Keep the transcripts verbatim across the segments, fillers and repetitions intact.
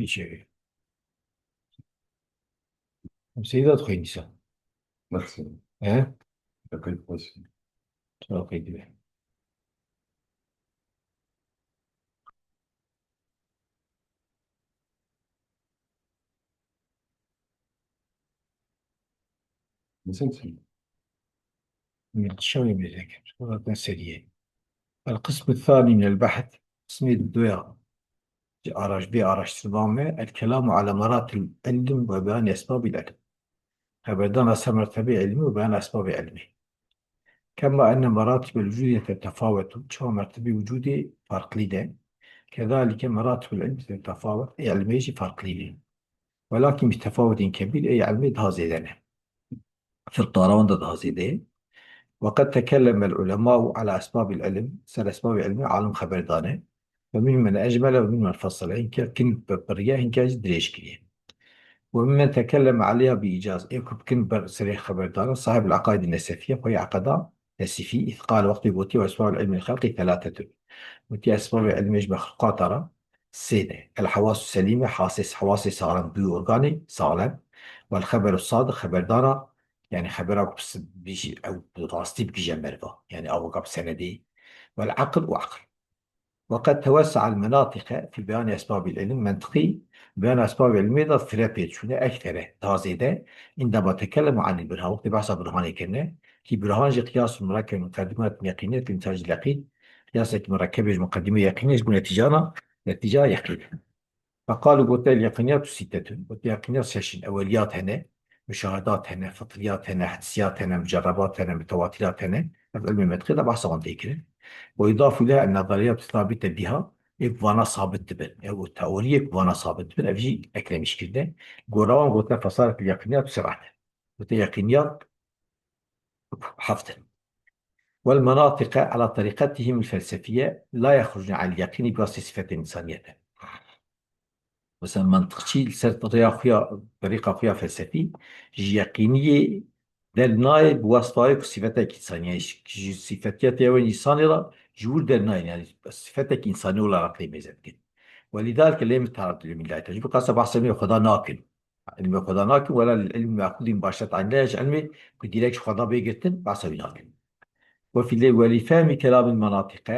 Hiç şey. Seyda xwendî sa. Nasıl? He? Yakın olsun. Sonra xwendî be. Nasıl? Şöyle bir zikir. Zaten seriye. القسم الثاني من البحث. Qismê duya. Ji araş-, vê araştirma me, الكلام على مراتب العلم وبيان أسباب العلم. Xeberdana ser mertebê ilmî û beyan esbabê ilmî. كما أن مراتب الوجود تتفاوت. Çawa mertebê wicûdê farklî ne. كذلك مراتب العلم تتفاوت. Ê ilmê jî farklî ne. ولكن بتفاوت كبير, ê ilmê daha zêde ne. Firqdana wan de daha zêde ye. وقد تكلم العلماء على أسباب العلم, ser esbabê ilmê alim xeber dane. ومنهم من أجمل ومنهم من فصل. Hinkî kin bi piriye, hinkî jî dirêj kiriye. وممن تكلم عليها بإيجاز. Ê ku kin ber serê xeber dane, صاحب العقائد النسفية, xweyê eqeda Nesifî, إذ قال, wextê gotiye, وأسباب العلم للخلق ثلاثة. Gotiye, esbabê ilmê ji mexluqata re sê ne. الحواس السليمة, hasê, hewasê saxlem, duy organê saxlem. والخبر الصادق, xeberdana, yani xebera ku bi s-, bijî, ew bi rastî bigije meriva. Yani ew weka bi senedê. والعقل û aqil. وقد توسع المناطق في بيان أسباب العلم, mentiqî, beyan esbabê ilmê de fire pê çûne, ektere, daha zêde, عندما تكلم عن البرهان, wextê behsa burhanê kirine, ki burhan jî قياس مركب من مقدمات اليقينية في نتاج اليقين, qiyasek murekkebê ji muqedimê yeqînê ji bo netîcana, netîca yeqîn. فقالوا, gote, اليقينيات ستة, gote, yeqîniyat şeş in, eweliyat hene, muşahedat hene, fitriyat hene, hissiyat hene, mucerrebat hene, mutewatirat hene, ev ilmê mentiqê de behsa wan tê kirin. ويضاف إليها النظريات الثابتة بها, ê ku vana sabit dibin. Ew teoriyê ku vana sabit dibin, ev jî eklemîş kirine. Gora wan gote فصارت اليقينيات سبعة. Gote yeqîniyat heft in. والمناطق على طريقتهم الفلسفية لا يخرجن عن اليقين بواسطة صفة إنسانية. Mesela, mentiqçî li ser rêya xwe ya, terîqa xwe ya felsefî, ji yeqîniyê dernayê bi westayê ku sîfetek însanî ye, ji, ji sîfetiyetê ew ên însanê re ji wir dernayên, yani sîfetek însanî olarak lê mêze dikin. ولذلك لا يمت تعرض لعلم الله تعالى. Ji bo qasa behsa ilmê Xweda nakin. Ilmê Xweda nakin, ولا للعلم المأخوذ مباشرة عن الله, ji ilmê ku direkt ji Xweda bê girtin, behsa wî nakin. وفي ال-، ولفهم كلام المناطق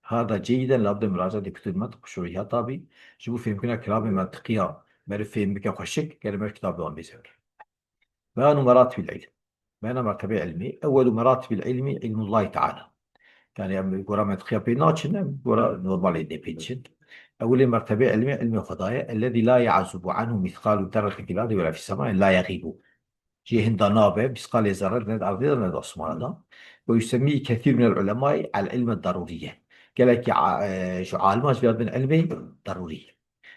هذا جيدا لابد من مراجعة كتب المنطق وشروحها tabi. Ji bo fêhmkirina kilamê mentiqiya meriv fêhm bike xweşik, gere meriv kitabê wan bê zewr. بيان مراتب العلم. Beyana mertebê ilmî. أول مراتب العلم علم الله تعالى. Yani em gora mentiqiya pê naçin, em gora normalê dê pê diçin. Ewilê mertebê ilmî, ilmê Xwedayê. الذي لا يعزب عنه مثقال ذرة في الأرض ولا في السماء، لا يغيب. Jê hinda nabe, mîsqalê zerre ne di erdê de ne di asmana de. ويسميه كثير من العلماء العلم الضروري. Gelekî a-, e, ji aliman jî vê dibin ilmê darûrî.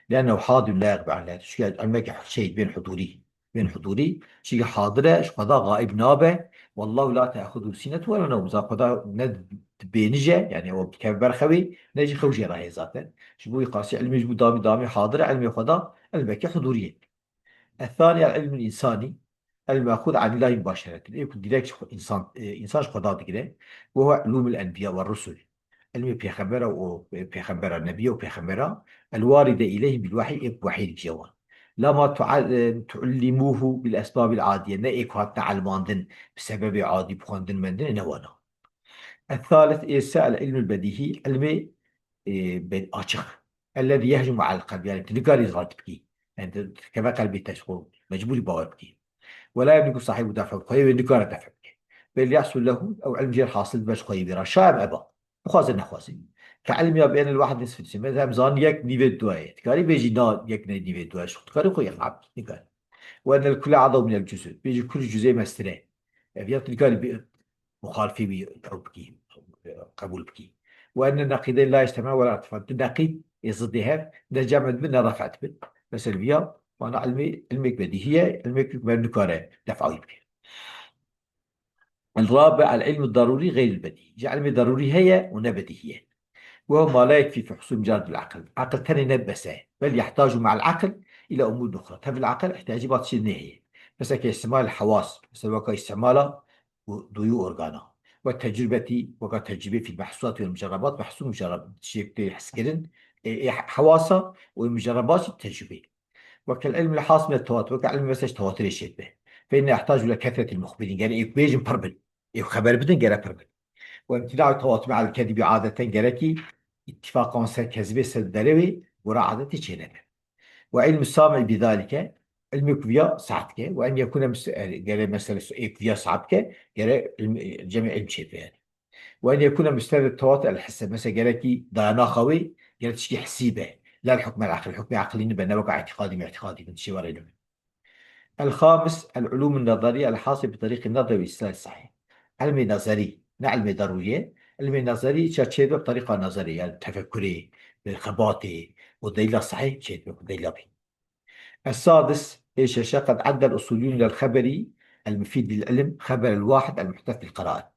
لأنه حاضر لا يغيب عن الله. Çunke ilmeke şey bên hudûrî. Bên hudûrî. Çunke hadir e, ji Xweda gaîb nabe. والله لا تأخذه سنة ولا نوم. Za Xweda ne dibênije, yani o dikeve ber xewê, ne jî xew jê re heye zaten. Ji bo wî qasî ilmê ji bo damî damî hadir e, ilmê Xweda ilmeke hudûrî ye. الثاني العلم الإنساني المأخوذ عن الله مباشرة. Ê ku direkt ji xwe-, însan, e, însan ji Xweda digire. وهو علوم الأنبياء والرسل. Ilmê pêxembera û, e, pêxembera, nebiya û pêxembera. الواردة إليهم بالوحي, ê ku wehî digije wan. لا ما تع-، e, تعلموه بالأسباب العادية. Ne ê ku hatine elmandin bi sebebê adî, bi xwendin mendinê, ne wana. الثالث, ê se, العلم البديهي, ilmê, e, be-, açiq. الذي يهجم على القلب, yani tu nikarî red bikî. Yani tu dikeve qelbê te ji xwe, mecbûrî bawer bikî. ولا يملك صاحبه دفعه, xweyê wê nikare def bike. بل يحصل له, ew ilm jê re hasil dibe ji xweyê wê re. Şa em eba. Bixwaze nexwaze. كعلمها بأن الواحد نصف الجسم. Mesela em zanin yek nîvê duayê. Dikarî bêjî na yek ne nîvê duayê. Ji xwe dikarî xwe yek abî. Nikarî. وأن الكل أعظم من الجزء. Bêjî kul ji cuzê mestir e. Ev ya tu dikarî bi-, muxalifê wî ew bikî, qebûl bikî. وأن النقيضين لا يجتمعان ولا يرتفعان. Du neqîd ê zidê hev ne cem dibin, ne ref dibin. Mesela viya, wana ilmê, ilmek bedîhî ye, ilmek me nikare def'a wî bike. الرابع العلم الضروري غير البديهي. Ji ilmê darûrî heye û ne bedîhî ye. وهو ما لا يكفي في حصول مجرد العقل. Aqil tenê ne bes e. بل يحتاج مع العقل إلى أمور أخرى. Tev li aqil ihtiyacî ba tiştê nê heye. Mesela ke istimal hewas. Mesela weka istimala û duyu organa. Ve tecrübeti, weka tecrübe fil mahsulat ve mucerrebat, mahsul mucerreb. Tiştê tê hezkirin, e, e, hewasa û mucerrebat jî tecrübe. وكالعلم الحاصل من التواتر، وكعلم مثلا تواتر الشيء به. فإن يحتاج إلى كثرة المخبرين، يعني يكون بيجن بربن، يكون خبر بدن جرى بربن. وامتناع التواتر مع الكذب عادة جرى كي اتفاقا سر كذبه سر دري وي، ورا عادة شيء نبي. وعلم السامع بذلك، علم كفيا ساعتك، وأن يكون مس-، جرى مثلا كفيا صعبك، جرى علم، جمع علم شيء يعني. وأن يكون مستند التواتر الحسي، مثلا جرى كي دانا خوي، جرى تشكي حسيبه، لا الحكم العقل، الحكم عقلي نبى نبقى اعتقادي من اعتقادي من شيء ورا الخامس، العلوم النظرية الحاصلة بطريق النظر والاستدلال الصحيح. علم نظري، نه علم ضرورية. علم نظري شا تشيبه بطريقة نظرية، يعني تفكري، خباتي، ودليل صحيح تشيبه، دليل بي. السادس، ايش الشيء قد عد الأصوليون للخبر المفيد للعلم خبر الواحد المحتف بالقراءة.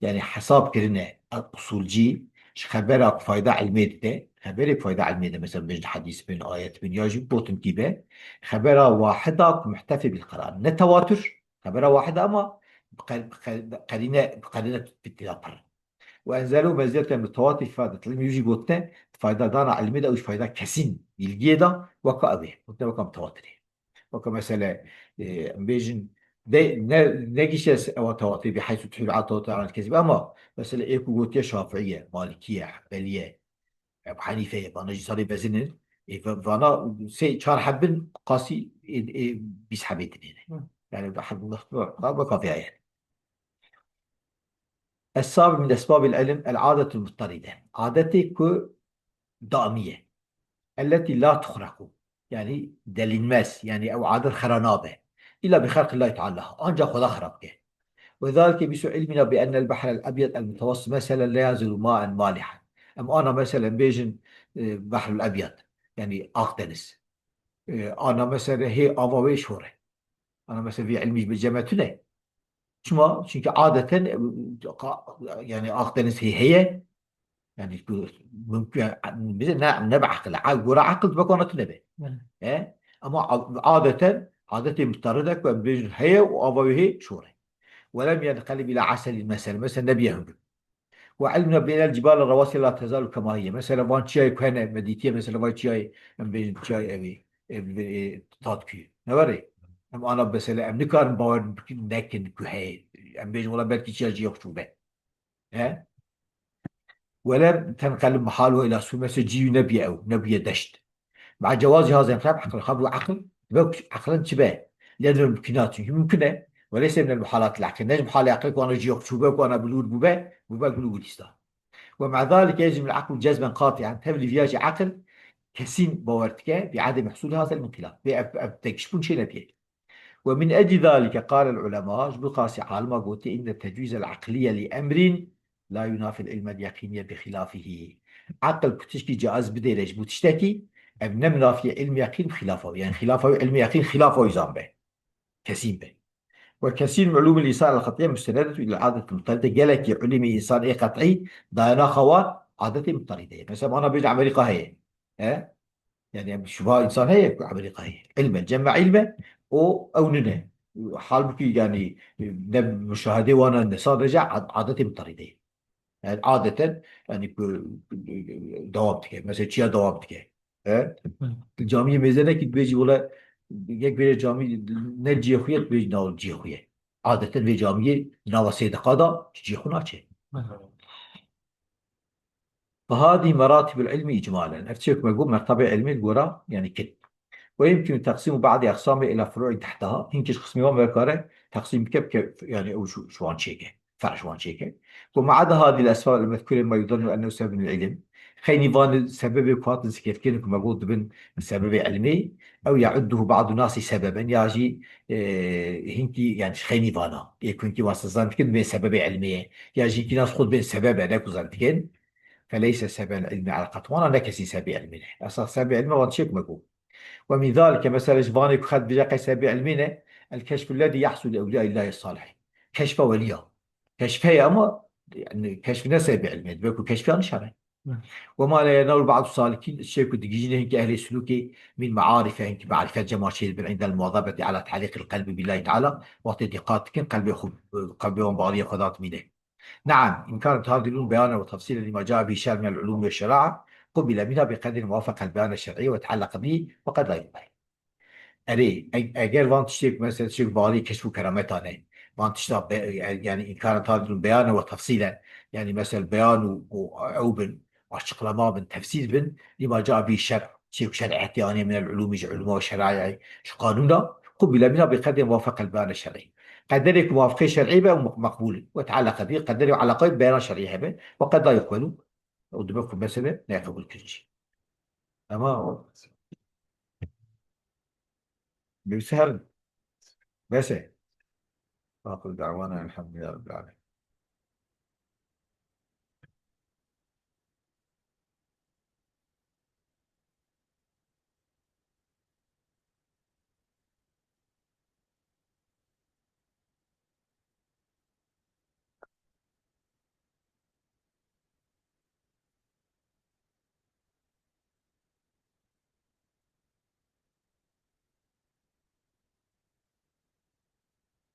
Yani hesab kirine usulcî ji xebera ku fayda ilmê dide, xeberê ku fayda ilmê de, mesela bin hadîs, bin ayet, bin ya jî gotin kî be, xebera wahida ku muhtefî bil qeran. Ne tewatur, xebera wahida ama bi qer-, bi qer-, bi qerîne, bi qerîne tila pir. Ve enzelû meziyeten bi tewatur ifadet ilmî jî gotine, fayda dana ilmê de û fayda kesîn bilgiyê de weka ev ê. Gotine weka bi tewaturê. Weke mesele, e, em bêjin, de, ne, negişe se-, ewa tewatê bi heysu tuhîl a tewatê an kezîb. Ama mesele ê ku gotiye Şafiiye, Malikiye, Hanbeliye, Ebu Hanife, vana jî sarê bezinin, e, va-, vana sê, çar hebin qasî, e, e, bîst hebê dinê ne. Hı. Yani, bu, bu, bu, bu kafiye yani. Es-sabî min esbabîl ilm el-adetul muttaride. Adetê ku daimî ye. Elletî la tuxrequ. Yani delînmez. Yani ew adet xera nabe. Îla bi xelqillahi teala. Ancak Xweda xera bike. Ve zalike misu ilmina bi ennel behrel ebyed el mutawassit meselen la yazilu maen malihan. Em ana meselen bêjin, e, behrul ebyed. Yani Akdeniz. E, ana mesele hê ava wê şore. Ana mesela vî ilmî bi cem me tune. Çima? Çünkü adeten, e, ka-, yani Akdeniz hê heye. Yani bu mümkün, yani bize ne, ne bi akıl, a-, göre akıl bek ona tune be. Evet. E? Ama a-, adeten, adetê mutarride ku em bêjin heye û ava wê hê şore. Ve lem yenqelib ila aselî mesele. Mesela nebiye hingû. Ve ilmna bi enel cibal rawasiye la tezalu kema hiye. Mesela van çiyayê ku hene, me dîtiye, mesela van çiyayê, em bêjin çiyayê evî, e, e, Tatkuyê. Ne were? Em ana mesela em nikarin bawer bikin, nekin ku heye. Em bêjin wela belkî çiya ciyê xwe çûbe. He? Ve lem tenqelib mihaluhu ila sûr. Mesela ciyû nebiye ew, nebiye deşt. Ma'a cewazi haza inqilab aql. Xabru aql, wek aqlen çi be? Lê mümkünat, çünkü mümkün e. Ve leyse minel muhalat aql. Ne ji muhalê aql ku ana cî yok çûbe, ku ana bilûr bûbe, bûbe gulû gulîstan. Ve ma'a zalike yecib el aql cezben qati'an. Tevlî viya jî aql kesin bawer dike bi adem husulî hazel inqilab. Bê ev, ev tekişbûn çê nebiye. Ve min ecli zalike qalel ulema, ji bo qasî alima gotiye, inne tecwîzel aqliye li emrin la yunafil ilmel yaqîniye bi xilafihî. Aqil ku tişkî caiz bidêre ji bo tiştekî, ev ne minafiyê ilm yaqîn bi xilafa wî. Yani xilafa wî, ilm yaqîn xilafa wî zan be. Kesîn be. Ve kesîr min ulûmil însan el qet'îye mustenedetu ilel adetil mutarride. Gelekî ulûmê însan ê qet'î dayana xewa adetê mutarride ye. Mesela ana bêje Amerîka heye. He? Yani, em şuba insan heye ku Amerîka heye. İlme, cemme ilme, o ew nine. Halbuki yani, ne muşahede wana ne sadece ad-, adetê mutarride. Yani adeten, yani ku devam dike. Mesela çiya devam dike. He? Hı. Camiyê mêze nekî dibêjî wele yek bêje camî ne cihê xwe ye, dibêjî na cihê xwe ye. Adeten vê camiyê nava sêdeqa da cihê xwe naçe. Hı. Fehadî meratibul ilmî icmalen. Ev çi ku me got, mertebê ilmê li gora, yani kin. Ve yumkinu teqsîmu ba'dî aqsamî ila furu'î tehtaha. Hinkî ji qismê wan vekare teqsîm bike, bike, yani ew ji, ji wan çêke. Ferh ji wan çêke. Ve ma'ada hadî esbab el mezkure ma yuzannu ennehu sebebun lil ilim. Xeynî van sebebê ku hatin zikirkirin ku me got dibin sebebê ilmê. Ew ya'udduhu ba'du nasi sebeben. Ya jî, e, hinkî, yani xeynî vana. Ê ku hinkî wan zan dikin dibên sebebê ilmê ye. Ya jî hinkî nas xwe dibên sebebe, ne ku zan dikin. Feleyse sebel ilmi ala qet. Wana ne kesî sebê ilmê ne. Esas sebê ilmê wan çêk me got. Ve min zalike, mesela ji vanê ku xet bije qey sebê ilmê ne, el keşfu lezî yahsul li ewliya illahi salih. Keşfa weliya. Keşf heye ama, yani, keşf ne sebê ilmê, dibe ku keşfiya nişane. Hı. Ve ma le yenal ba'du salikin, şey ku digijine hinkî ehlê sulûkê min maarife, hinkî marifet cema şey bin indel muazabeti ala ta'liqil kalbi billahi teala, wextê diqat dikin, kalbê xwe, kalbê wan bariye xwe dat mîne. نعم، إن كانت هذه العلوم بيانا وتفصيلا لما جاء به الشارع من العلوم والشرائع، قبل منها بقدر ما وافق البيان الشرعي وتعلق به، وقد لا يقبل. Erê, e-, eger van tiştê ku mesela tiştê ku bi alî keşf û kerametan e, van tişta be-, yani, yani înkaran ta dibin beyan û tefsîlen, yani mesela beyan û, û ew bin, açıklama bin, tefsîl bin, lima ca bi şer, tiştê ku şer'iyetê anî min el ulûmî ji ulûma û şer'ayê, ji qanûna, qubîle bîna bi qedrê muwafeq el beyan şer'î. Qederê ku muwafeqê şer'î be û meqbûl e. Ve teala qedî, qederê û eleqayê beyana şer'î hebe, ve qed la yuqbelû, û dibe ku mesele ne qebûl kirin jî. Ama Nivîse herin. Bes e. Axiru da'wana elhamdülillahi rabbil alemin.